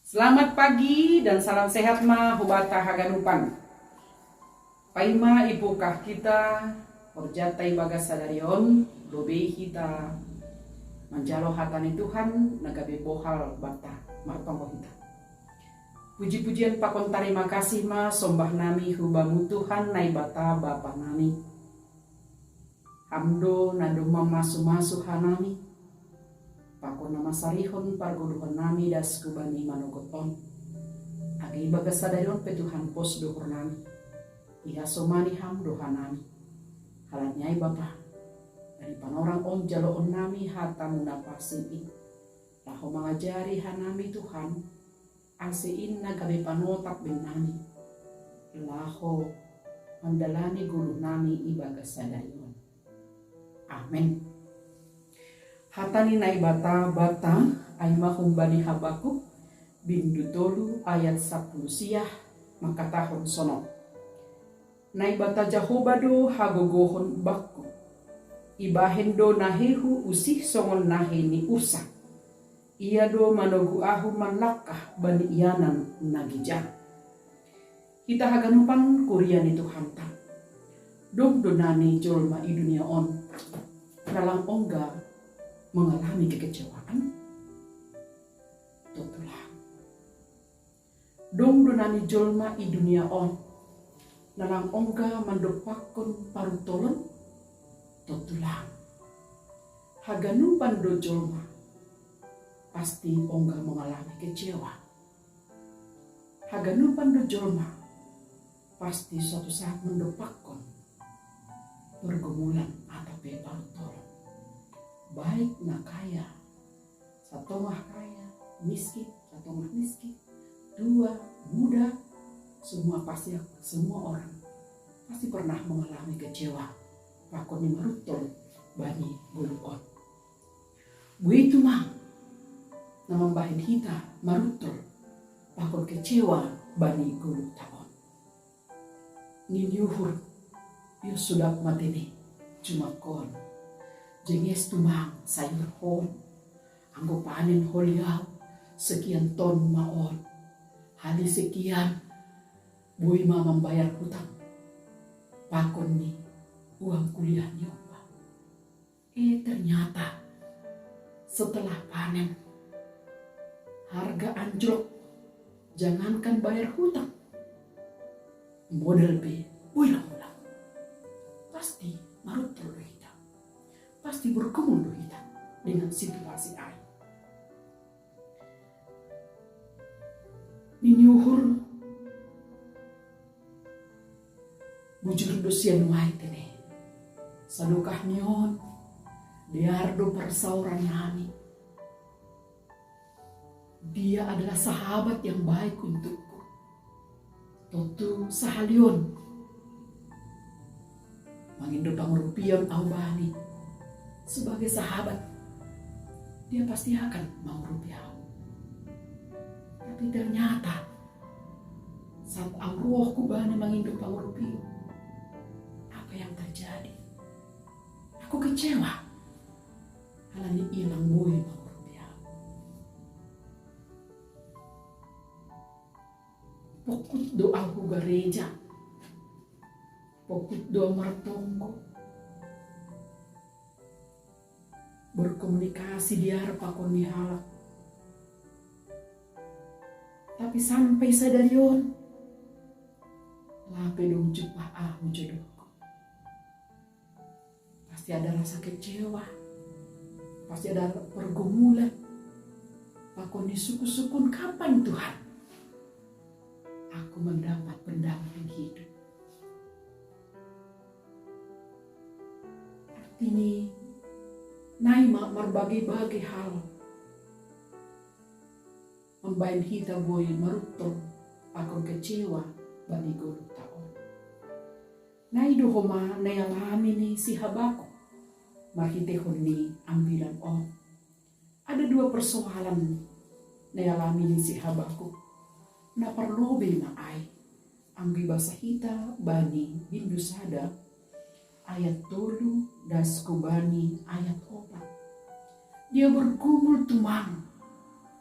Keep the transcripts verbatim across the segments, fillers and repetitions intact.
Selamat pagi dan salam sehat ma hubata haganupan. Paima ipukah kita horjata ibagas sadarion, lobei kita manjalo hata ni Tuhan na gabe bohal banta. Martonggo hita. Puji-pujian pakon tarima kasih ma sombah nami hubamu Tuhan Naibata Bapa nami. Ham do na domma masu-masu hanami, pakon na masarihon pargoluhon nami das hubani manogot on. Age ibagas sadarion pe Tuhan pos dohor nami, ihasomani ham do hanami. Halani ai Bapa, dari panorang on jaloon nami hatamu na parsing i, laho mangajari hanami Tuhan, ase in na gabe panotap bennami, laho mandalani goluhnami ibagas sadarion. Amen. Hata ni Naibata banta ai ma humbani Habakuk, bindu tolu ayat sapuluh siah, mangkatahon sonon. Naibata Jahoba do hagogohon bakku. Ibahen do nahehu usih songon nahe ni ursa. Ia do manogu ahu manlangkah bani ianan na gijang. Hita haganupan kuria ni Tuhanta. Dong do nani jolma i dunia on na lang ongga mengalami kekecewaan? Tontu lang. Dong do nani jolma i dunia on na lang ongga mandompakkon parutolon? Tontu lang. Haganupan do jolma pasti ongga mengalami kecewa. Haganupan do jolma pasti suatu saat mandompakkon pergumulan atau pe parutolon. Baik na kaya, satongah kaya, miskin, satongah miskin, tua, muda, semua pasti, semua orang pasti pernah mengalami kecewa pakon ni marutol bani goluh on. Buei tumang na mambahen hita marutol pakon kecewa bani goluhta on. Nini uhur, yo sudah matene, cuma kon. Jenges tumang sayur hon, anggo panen holi au, sekian ton ma on. Hali sekian, boi ma mambayar hutang pakon ni uang kuliah ni omba. Eh, ternyata setelah panen, harga anjlok, jangankan bayar hutang, modal pe boi lang ulang. Pasti marutol do hita. Pasti bergumul do hita dengan situasi ai. Nini uhur, bujur do sian nuaeng tene. Sadokah ni on, dear do parsaoran nami. Dia adalah sahabat yang baik untukku. Tontu sahali on mangindo pangurupion au bani sebagai sahabat, dia pasti akan mangurupi au. Tapi ternyata saat au roh ku bani mangindo pangurupion, apa yang terjadi? Aku kecewa. Halani ia lang boi mangurupi au. Pokut do au hu gareja. Pokut do au martonggo. Berkomunikasi di arah pakon ni halak. Tapi sampai sadari on, lape dong jumpah au jodohku. Pasti ada rasa kecewa, pasti ada pergumulan. Pakon ni sukun-sukun, kapan Tuhan aku mendapat pendamping hidup? Artini, nai ma marbagai-bagai hal mambahen hita boi marutol pakon kecewa bani goluhta on. Nai do homa na ialami ni si Habakuk marhitehon ni ambilan on. Ada dua persoalan na ialami ni si Habakuk na parlobei ma ai, anggo ibasa hita bani bindu sada ayat tolu das hubani ayat opat. Dia bergumul tumang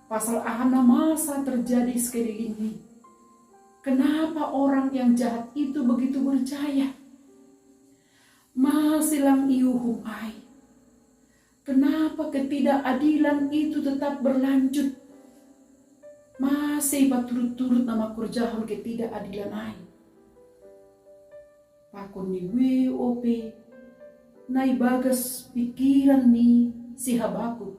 Pasal aha na masa terjadi sekeliling ni? Kenapa orang yang jahat itu begitu berjaya? Masilang iuhum ai. Kenapa ketidakadilan itu tetap berlanjut? Masi paturut-turut na makorjahon ketidakadilan ai. Pakon ni we ope, na ibagas pikiran ni si Habakuk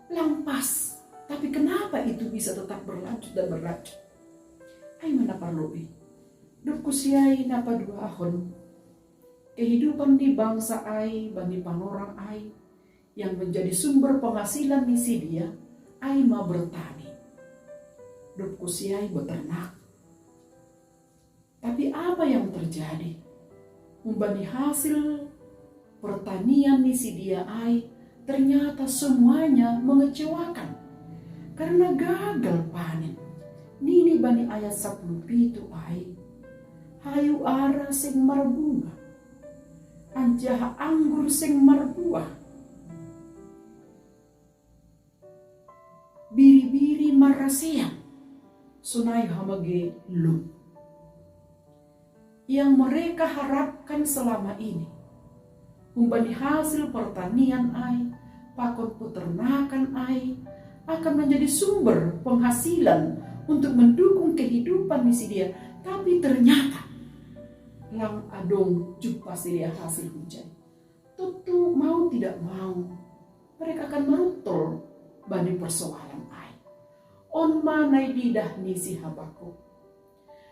lang pas, tapi kenapa itu bisa tetap berlanjut dan berlanjut? Ai mana parlu i. Duk kusiai na paduahon, kehidupan ni bangsa ai bani panorang ai yang menjadi sumber penghasilan ni si dia ai ma bertani. Duk kusiai beternak. Tapi apa yang terjadi? Umbani hasil pertanian ni si dia ai, ternyata semuanya mengecewakan. Karena gagal panen. Nini bani ayat sapuluh pitu ai, hayu ara seng marbunga, anjaha anggur seng marbuah, biri-biri maraseang, sonai hamage lum. Yang mereka harapkan selama ini, umbani hasil pertanian ai, pakon peternakan ai, akan menjadi sumber penghasilan untuk mendukung kehidupan ni si dia. Tapi ternyata lang adong jumpa si dia hasil hujan. Tentu mau tidak mau, mereka akan maruntol bani persoalan ai. On ma na ididah ni si Habakuk.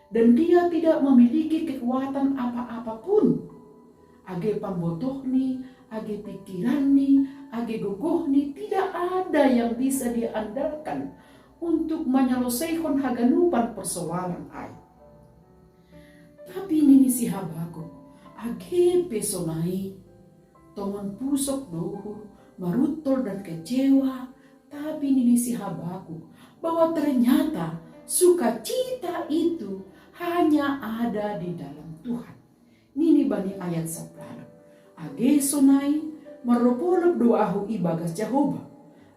Dan dia tidak memiliki kekuatan apa-apa pun. Age pambotohni, age pikiranni, age gogohni, tidak ada yang bisa dia andalkan untuk menyelesaikan haganupan persoalan ai. Tapi nini si Habakuk, age pe sonai, tongon pusok do uhur, maruntol dan kecewa, tapi nini si Habakuk bahwa ternyata sukacita itu hanya ada di dalam Tuhan. Nini bani ayat sapuluh, age sonai, marlopolop do ahu ibagas Jahowa,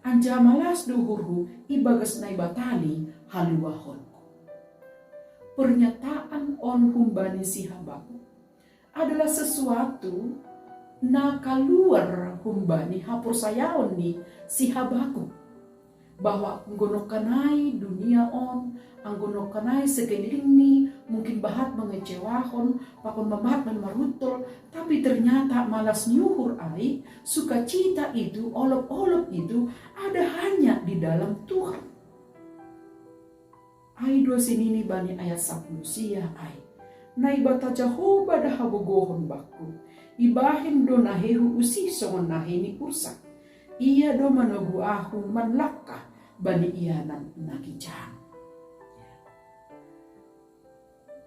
anjaha malas do uhurhu ibagas Naibata ni haluahonku. Pernyataan on humbani si Habakuk adalah sesuatu na kaluar humbani haporsayaon ni si Habakuk, bahwa anggo nongkanai dunia on, anggo nongkanai sekelilingni mungkin bahat mengecewahon, pakon bahat maruntol, tapi ternyata malas ni uhur ai, sukacita itu, olop-olop itu ada hanya di dalam Tuhan. Ai dua si nini bani ayat sapuluh sia ai, Naibata Jahowa da hagogohon bangku, ibahen do nahehu usih songon nahei ni ursa. Ia do manogu ahu manlangkah bani ianan na ginjang.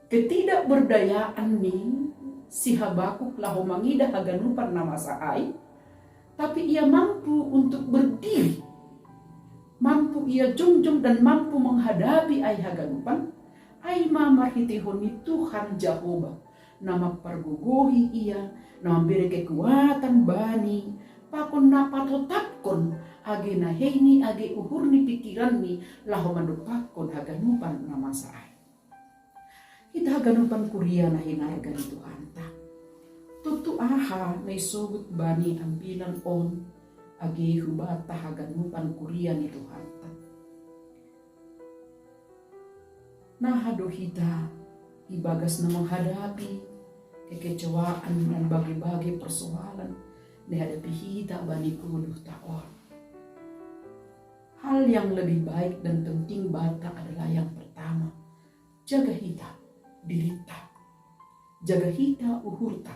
Ketidakberdayaan ni si Habakuk laho mangidah haganupan na masa ai, tapi ia mampu untuk berdiri, mampu ia jongjong dan mampu menghadapi ai haganupan, ai ma marhiteihon ni Tuhan Jahowa, na mampargogohi ia, na mambere kekuatan bani, pakon na patotapkon age naheini, age uhurni, pikiranni, laho mandompakkon haganupan na masa ai. Hita haganupan kuria na hinarga ni Tuhanta. Tontu aha na isobut bani ambilan on age hubanta haganupan kuria ni Tuhanta? Naha do hita ibagas na menghadapi kekecewaan dan bage-bage persoalan na dihadapi hita bani goluhta on? Hal yang lebih baik dan penting banta adalah yang pertama, jaga hita dirita, jaga hita uhurta,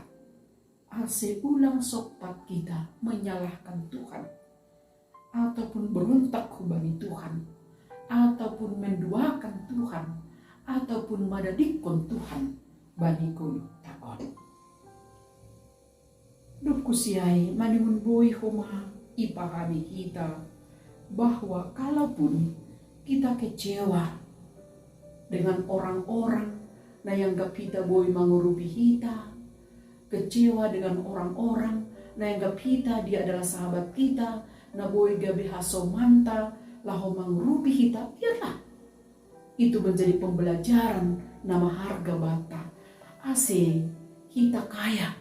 ase ulang sokpat hita menyalahkan Tuhan, ataupun berontak hubani Tuhan, ataupun menduakan Tuhan, ataupun madadikkon Tuhan bani goluhta on. Dungku siai, maningon boi homa ipahami hita bahwa kalaupun kita kecewa dengan orang-orang na ianggap hita boi mangurupi hita, kecewa dengan orang-orang na ianggap hita dia adalah sahabat kita, na boi gabe hasomanta, laho mangurupi hita, biarlah itu menjadi pembelajaran na maharga banta. Ase hita kaya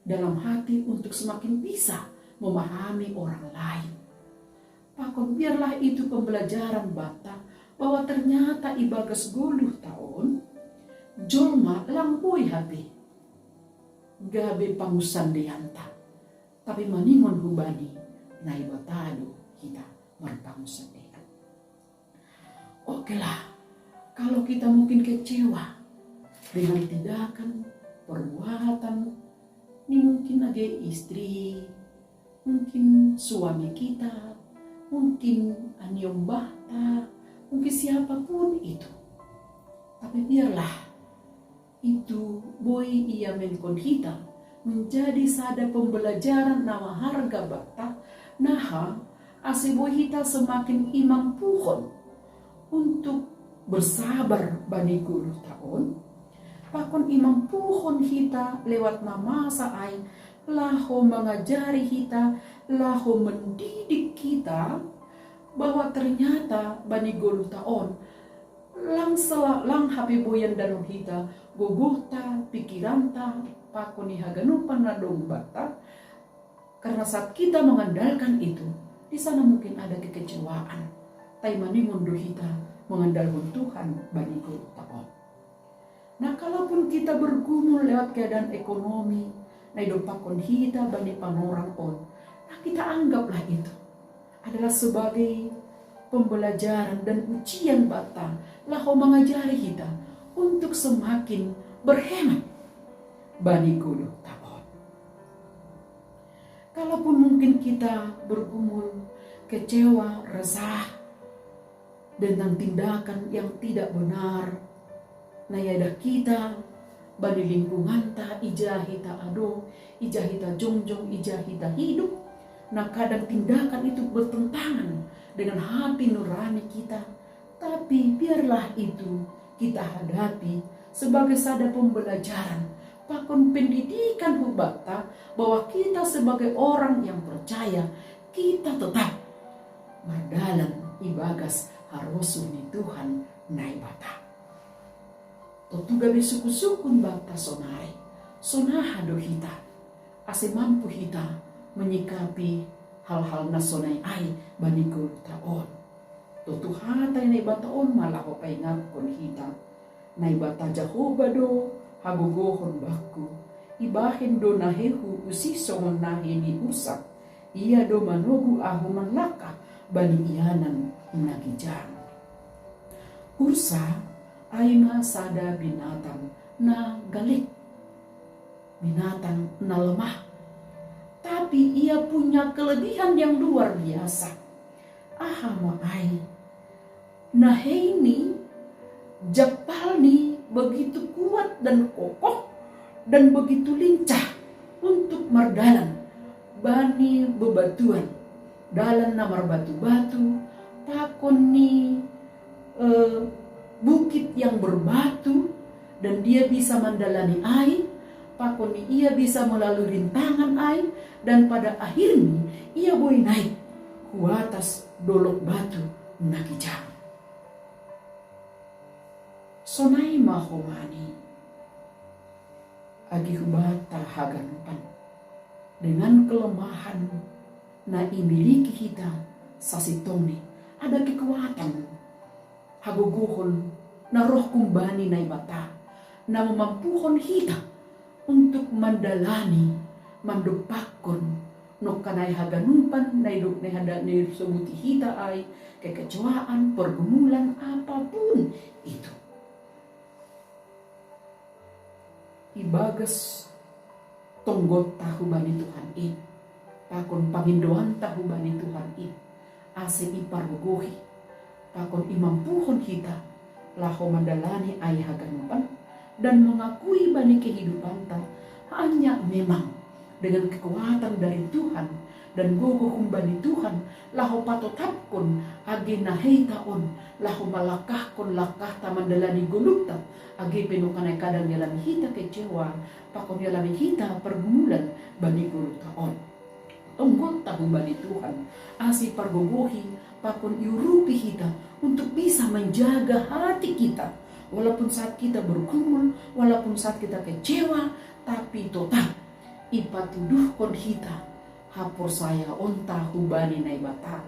dalam hati untuk semakin bisa memahami orang lain. Pakon biarlah itu pembelajaran banta bahwa ternyata ibagas goluh taon, jolma lang boi hape gabe pangusandeanta, tapi maningon hubani Naibata do hita marpangusandean. Okelah, kalau kita mungkin kecewa dengan tindakan, perbuatan, ini mungkin lagi istri, mungkin suami kita, mungkin aniombahta, mungkin siapapun itu. Tapi biarlah itu boi ia menkon hita menjadi sada pembelajaran na maharga banta, naha ase boi hita semakin imampuhon untuk bersabar bani goluh taon, pakon imampuhon hita lewat na masa ai laho mangajari hita, laho mendidik hita bahwa ternyata bani goluh taon lang sela lang hape boyan danon hita, gogohta, pikiranta, pakon ni haganupan na dong banta. Karena saat kita mengandalkan itu, di sana mungkin ada kekecewaan. Tai maningon do hita mengandalkan Tuhan bani goluh taon. Nah, kalaupun kita bergumul lewat keadaan ekonomi na idompakkon hita bani panorang on, nah, kita anggaplah itu adalah sebagai pembelajaran dan ujian banta laho mangajari hita untuk semakin berhemat bani goluh taon. Kalaupun mungkin kita bergumul, kecewa, resah dengan tindakan yang tidak benar, na iadah hita bani lingkunganta, ija hita adong, ija hita jongjong, ija hita hidup, na kadang tindakan itu bertentangan dengan hati nurani kita. Tapi biarlah itu kita hadapi sebagai sada pembelajaran, pakon pendidikan hubanta, bahwa kita sebagai orang yang percaya, kita tetap mardalan ibagas harosuh ni Tuhan Naibata. Tontu gabe sukun-sukun banta sonari, sonaha do hita ase mampu hita menyikapi hal-hal na sonai ai bani goluh taon. Tontu hata ni Naibata on ma laho paingatkon hita. Naibata Jahowa do hagogohon bangku, ibahen do naheihu usih songon nahei ni Ursa. Ia do manogu ahu manlangkah bani ianan na gijang. Ursa ai ma sada binatang na galik, binatang na lemah. Tapi ia punya kelebihan yang luar biasa. Aha ma ai? Naheini, jampalni begitu kuat dan kokoh dan begitu lincah untuk mardalan bani bebatuan, dalan na marbatu-batu, pakon ni eh, bukit yang berbatu, dan dia bisa mandalani ai, pakon ni ia bisa melalui rintangan ai, dan pada akhirnya ia boi naik ku atas dolok batu na gijang. Sonai ma homani age hubanta haganupan, dengan kelemahan na imiliki hita, sasintongni ada kekuatan, hagogohon na roh humbani Naibata, na mamampuhon hita untuk mandalani, mandompakkon nongkanai haganupan na ido-, na hada-, na isobuti hita ai, kekecewaan, pergumulan, apapun itu. Ibagas tonggotta hubani Tuhan i, pakon pangindoanta hubani Tuhan i, ase ipargogohi, pakon imampuhon hita laho mandalani ai haganupan, dan mengakui bani kehidupanta, hanya memang dengan kekuatan dari Tuhan dan gogoh humbani Tuhan, laho patotapkon age naheita on, laho malangkahkon langkahta mandalani goluhta, age pe nongkanai kadang ialami hita kecewa, pakon ialami hita pergumulan bani goluhta on. Tonggotta humbani Tuhan, ase ipargogohi, Pakon iurupi hita untuk bisa menjaga hati kita. Walaupun saat kita bergumul, walaupun saat kita kecewa, tapi tetap ipatuduhkon hita haporsayaonta hubani Naibata.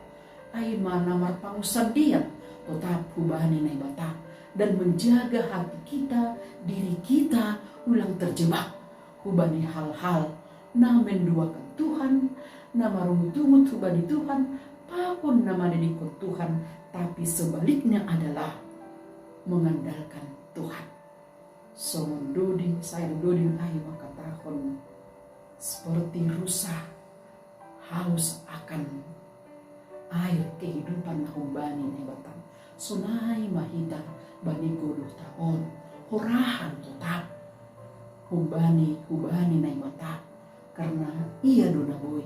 Ai ma na marpangunsandean, tetap hubani Naibata, dan menjaga hati kita, diri kita, ulang terjebak hubani hal-hal na menduakan Tuhan, na marungut-ungut hubani Tuhan, pakon na manadingkon Tuhan, tapi sebaliknya adalah mengandalkan Tuhan. Songon doding, sair doding ai mangkatahon, seperti rusa haus akan air kehidupan na hubani Naibata. Sonai ma hita bani goluhta on, horahan tetap hubani, hubani Naibata, karena Ia do na boi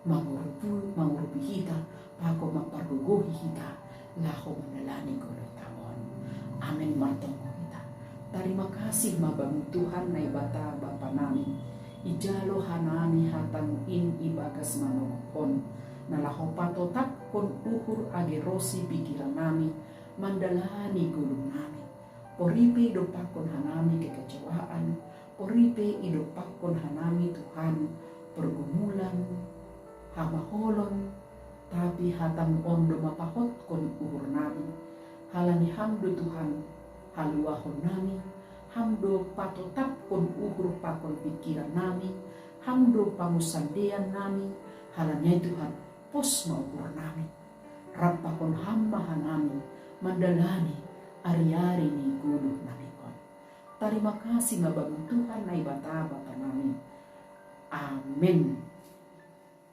mangurupi, mangurupi hita, pakon mampargogohi hita laho mandalani goluhta on. Amen. Martonggo hita. Tarima kasih ma Bamu Tuhan Naibata Bapa nami, ijalo hanami hataMu in ibagas manoguhon, na laho patotapkon uhur age ro si pikiran nami, mandalani goluh nami. Poripe idompakkon hanami kekecewaan, poripe idompakkon hanami Tuhan pergumulan, hamaholon, tapi hataMu on do mapahotkon uhur nami. Halani Ham do Tuhan haluahon nami, Ham do patotapkon uhur pakon pikiran nami, Ham do pangunsandean nami. Halani ai Tuhan, pos ma uhur nami. Rap pakon Ham ma hanami mandalani ari-ari ni goluh nami on. Tarima kasih ma Bamu Tuhan Naibata Bapa nami. Amen.